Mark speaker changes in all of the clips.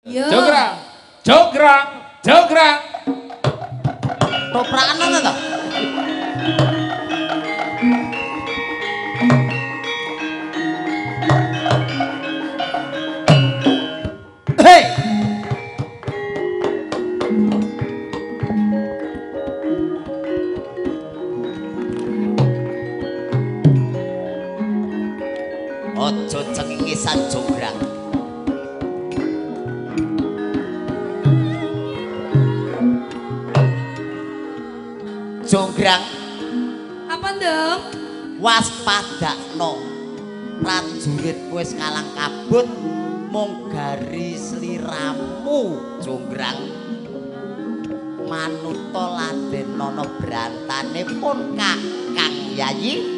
Speaker 1: Jonggrang, jonggrang, jonggrang.
Speaker 2: Toprakan ana to? Hei. Aja cengengesan jonggrang. Jonggrang.
Speaker 3: Apa, Ndung?
Speaker 2: Waspadakno. Prajurit wis kalang kabut mung gari sliramu, Jonggrang. Manuta Laden Nana brantane pun Kakang Yayi.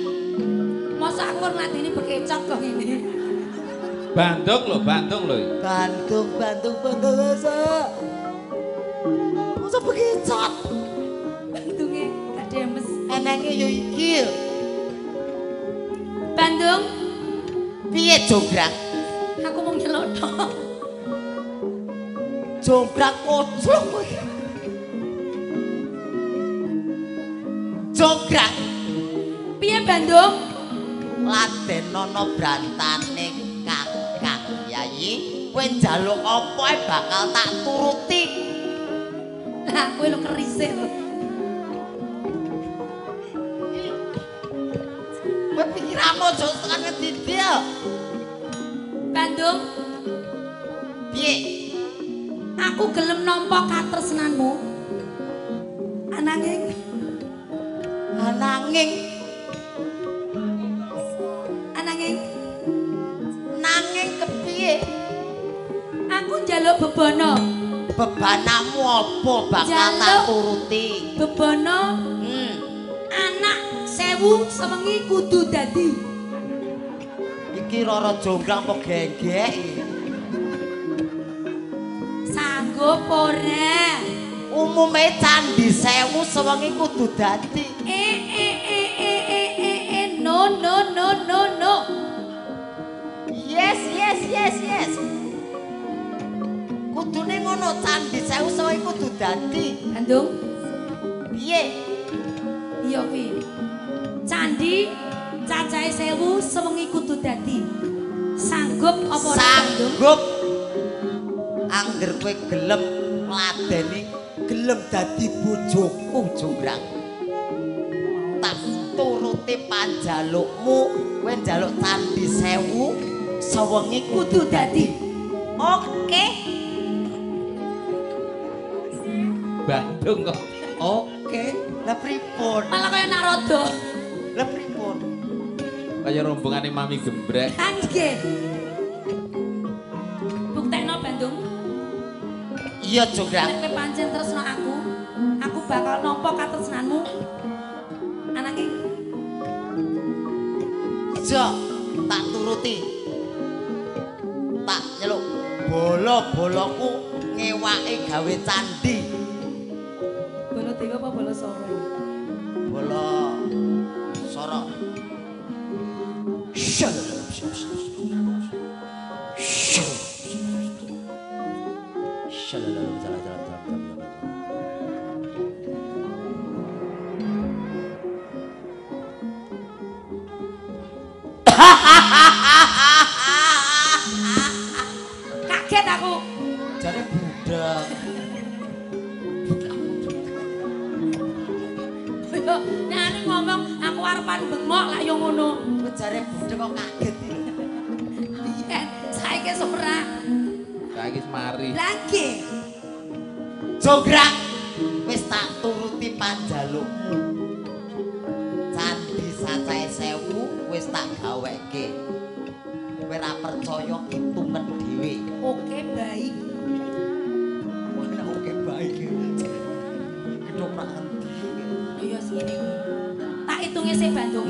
Speaker 3: Masa aku ngladeni bekecot kok ngene.
Speaker 1: Bandung lho, Bandung lho.
Speaker 2: Bandung, Bandung, Bandung masa. Masa bekecot.
Speaker 3: Bandunge gak demes.
Speaker 2: Enenge yo iki.
Speaker 3: Bandung.
Speaker 2: Piye Jonggrang?
Speaker 3: Aku mung nyeluk tok.
Speaker 2: Jonggrang koclok kowe. Jonggrang.
Speaker 3: Piye Bandung?
Speaker 2: Laden Nana brantane Kakang Yayi, kowe njaluk apa ae bakal tak turuti.
Speaker 3: Lah kowe lho kerise lho.
Speaker 2: Kowe pikiranmu aja tekan ngedidil.
Speaker 3: Bandung.
Speaker 2: Piye?
Speaker 3: Aku gelem nampa katresnanmu. Ananging ananging
Speaker 2: nanging kepiye?
Speaker 3: Aku njaluk bebana.
Speaker 2: Bebanamu apa bakal tak turuti?
Speaker 3: Bebana anak 1000 sewengi kudu dadi.
Speaker 2: Iki Roro Jonggrang apa genggek?
Speaker 3: Sanggup ora?
Speaker 2: Umume candi 1000 sewengi kudu dadi.
Speaker 3: No no no no no.
Speaker 2: Yes yes yes yes. Kudune ngono, candi 1000 sewengi kudu dadi.
Speaker 3: Bandung.
Speaker 2: Piye?
Speaker 3: Iya kuwi. Candi cacahe 1000 sewengi kudu dadi. Sanggup apa ora?
Speaker 2: Sanggup. Angger kowe gelem ngladeni, gelem dadi bojoku Jonggrang. Tak turuti panjalukmu, kowe njaluk candi 1000 sewengi
Speaker 3: kudu dadi.
Speaker 2: Oke.
Speaker 1: Bandung kok. Oke.
Speaker 2: Lah pripun?
Speaker 3: Malah kaya Narada.
Speaker 2: Lah pripun?
Speaker 1: Kaya rombongane Mami Gembrek.
Speaker 3: Nggih. Buktekno Bandung.
Speaker 2: Iya Jonggrang.
Speaker 3: Nek kowe pancen tresno aku, aku bakal nampa katresnanmu. Anake.
Speaker 2: Iya, tak turuti. Tak nyeluk bolo-boloku ngewake gawe candi.
Speaker 3: Bolo dewa apa bolo soro?
Speaker 2: Bolo soro.
Speaker 3: Kaget aku.
Speaker 2: Jare budak.
Speaker 3: Yo, nek ngomong aku arepan bengok lak yo ngono.
Speaker 2: Jare budek kok kaget iki lho.
Speaker 3: Iya, saiki wis ora.
Speaker 1: Saiki wis mari.
Speaker 3: Lah nggih.
Speaker 2: Jonggrang, wis tak turuti panjalukmu. Candi sacahe 1000 wis tak gaweke. Kowe ora percaya hitungen dhewe.
Speaker 3: Oke, baik.
Speaker 2: Wah, oke baik. Ketoprak endi?
Speaker 3: Iya sini. Tak hitunge sik Bandung.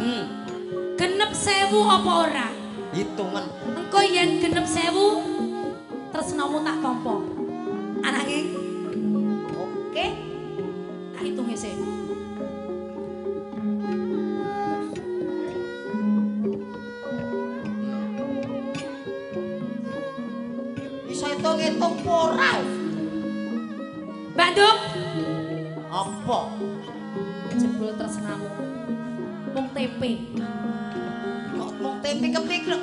Speaker 3: Genep 1000 apa ora?
Speaker 2: Hitungan.
Speaker 3: Engko yen genep 1000 tresnamu tak tampa. Anake.
Speaker 2: Oke.
Speaker 3: Tak hitunge sik.
Speaker 2: Iso hitung-hitung ora?
Speaker 3: Bandung.
Speaker 2: Apa?
Speaker 3: Jebul tresnamu. Mung tempe.
Speaker 2: Kok mung tempe kepikir?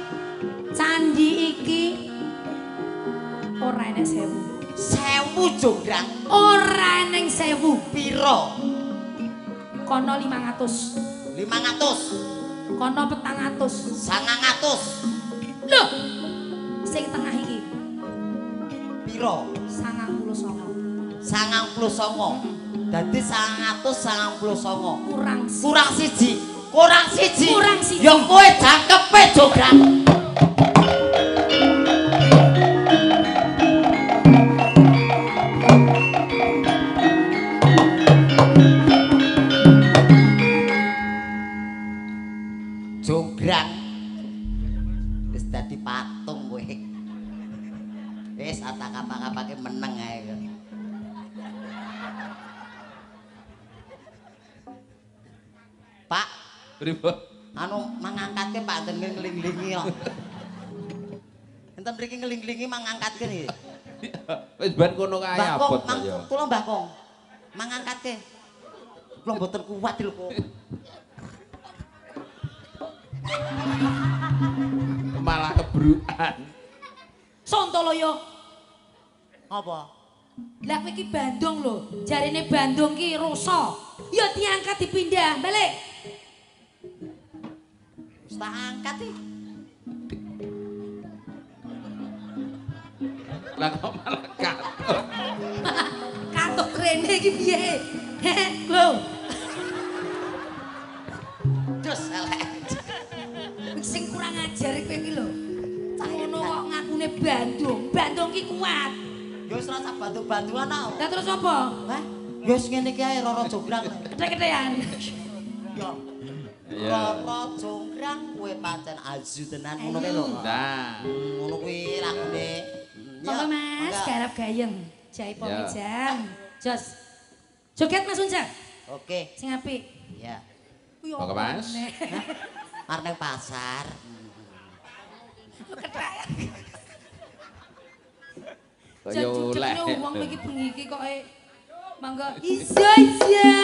Speaker 3: Candi iki ora enek 1000.
Speaker 2: 1000 jonggrang.
Speaker 3: Ora eneng 1000.
Speaker 2: Piro?
Speaker 3: Kono 500.
Speaker 2: 500.
Speaker 3: Kono 400.
Speaker 2: 900.
Speaker 3: Loh. Sing tengah iki.
Speaker 2: Piro?
Speaker 3: 99.
Speaker 2: 99. Dadi 999.
Speaker 3: Kurang
Speaker 2: siji. Kurang siji.
Speaker 3: Kurang siji.
Speaker 2: Ya kowe jangkepe jonggrang. Jonggrang. Wis dadi patung kowe. Wis atak apa-apake meneng ae. Pak,
Speaker 1: pripun?
Speaker 2: Anu mangangkatke Pak enten ngeling-lingi kok. Enten mriki ngeling-lingi mangangkatke niki.
Speaker 1: Wis ben kono kae abot ya.
Speaker 2: Kula Mbah Kong. Mangangkatke. Kula mboten kuat lho kok.
Speaker 1: Malah kebrukan.
Speaker 3: Sontoloyo.
Speaker 2: Apa?
Speaker 3: Lah kowe iki Bandung lho. Jarine Bandung ki rusa. Ya diangkat dipindah, balik.
Speaker 2: Wis tak angkat iki.
Speaker 1: Lah kok malah katuk.
Speaker 3: Katuk rene iki piye? Heh, lho.
Speaker 2: Dus elek.
Speaker 3: Sing kurang ajar kowe iki lho. Ngono kok ngakune Bandung. Bandung ki kuat.
Speaker 2: Ya wis rasa bantu-bantuan ta.
Speaker 3: Lah terus apa?
Speaker 2: Hah? Ya wis ngene iki ae Roro Jonggrang.
Speaker 3: Kethek-kethekan.
Speaker 2: Ya. Roro Jonggrang kowe pancen ayu tenan ngono kae lho.
Speaker 1: Nah,
Speaker 2: ngono kuwi lagune.
Speaker 3: Monggo Mas, garap gayeng. Jaipo Kijang. Jos. Joget Mas Unca.
Speaker 2: Oke.
Speaker 3: Sing apik.
Speaker 2: Iya.
Speaker 1: Monggo Mas.
Speaker 2: Arep nang pasar.
Speaker 3: Kethek.
Speaker 1: Kaya oleh.
Speaker 3: Wong iki bengi iki kok mangga iya iya.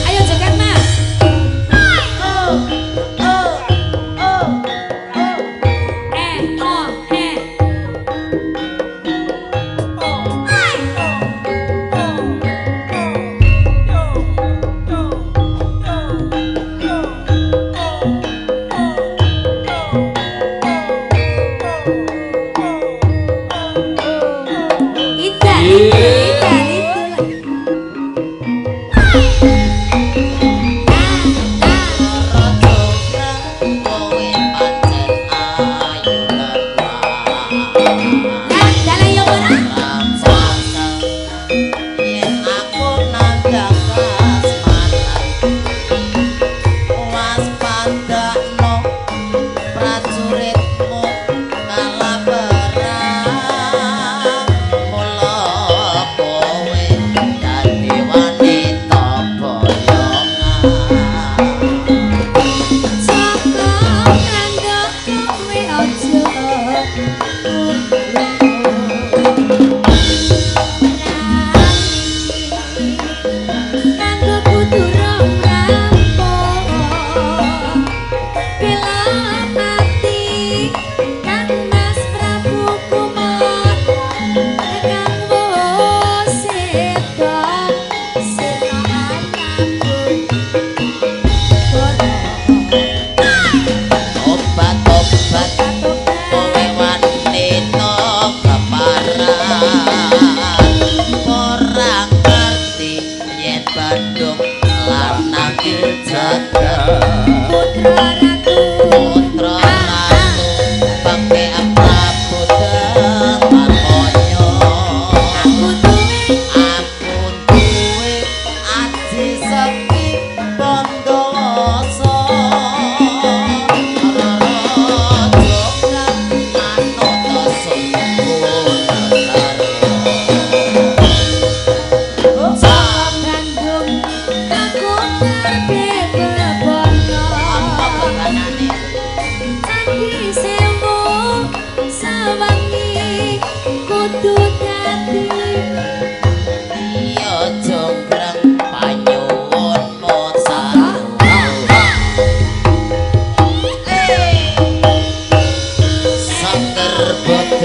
Speaker 3: Ayo joget Mas.
Speaker 2: Oh oh oh oh.
Speaker 3: Eh oh eh.
Speaker 2: Oh oh oh oh. Yo yo yo yo. Oh oh oh.
Speaker 3: Ida, ida, itu.
Speaker 2: Obat-obat kowe wanita.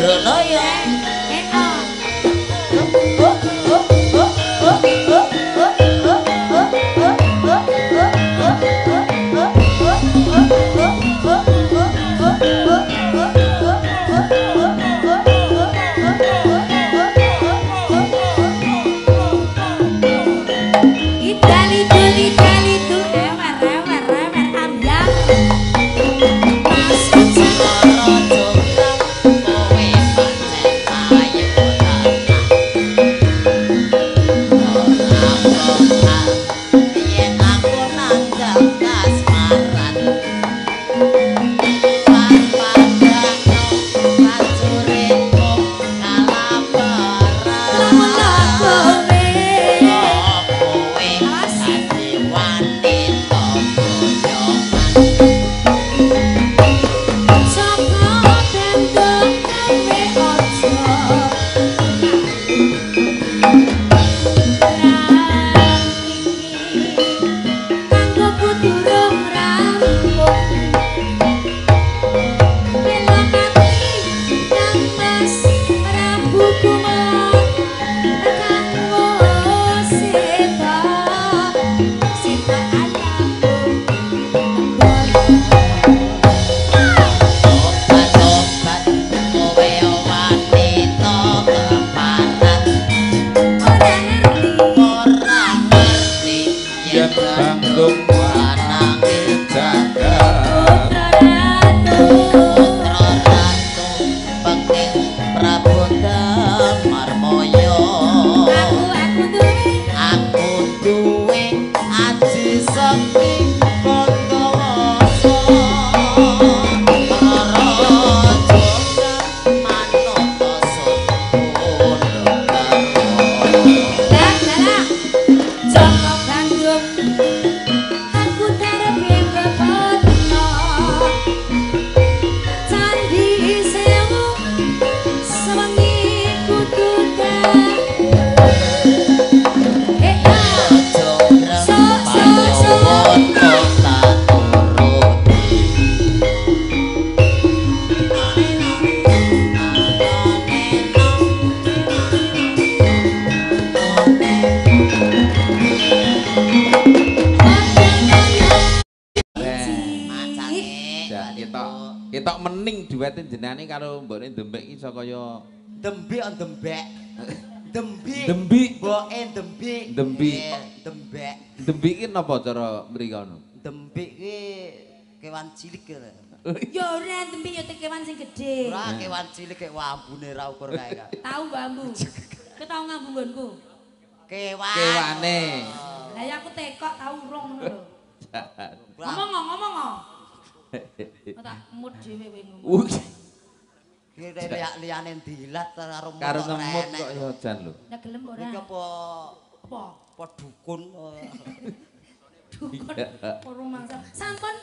Speaker 2: Trunaya.
Speaker 1: Ketok mening duwete jenenge karo mbokne Dembek iki iso kaya
Speaker 2: Dembek Dembek. Dembi.
Speaker 1: Dembi.
Speaker 2: Mboke Dembi.
Speaker 1: Dembi.
Speaker 2: Dembek.
Speaker 1: Dembi iki napa cara mrikono?
Speaker 2: Dembi iki kewan cilik lho.
Speaker 3: Ya ora dembi ya kewan sing gedhe.
Speaker 2: Ora kewan cilik kek wambune ra ukur kae kak.
Speaker 3: Tau mbok ambu. Kowe tau ngambu nggonku?
Speaker 2: Kewan.
Speaker 1: Kewane.
Speaker 3: Lah ya aku tekok tau urung ngono lho. Ngomong ngomong. Tak mut dhewe kowe ngomong.
Speaker 2: Kire liyane dilat karo
Speaker 1: karo ngemut kok ya jan lho.
Speaker 3: Lah gelem ora?
Speaker 2: Iki apa
Speaker 3: apa?
Speaker 2: Apa dukun?
Speaker 3: Dukun ora mangsa. Sampun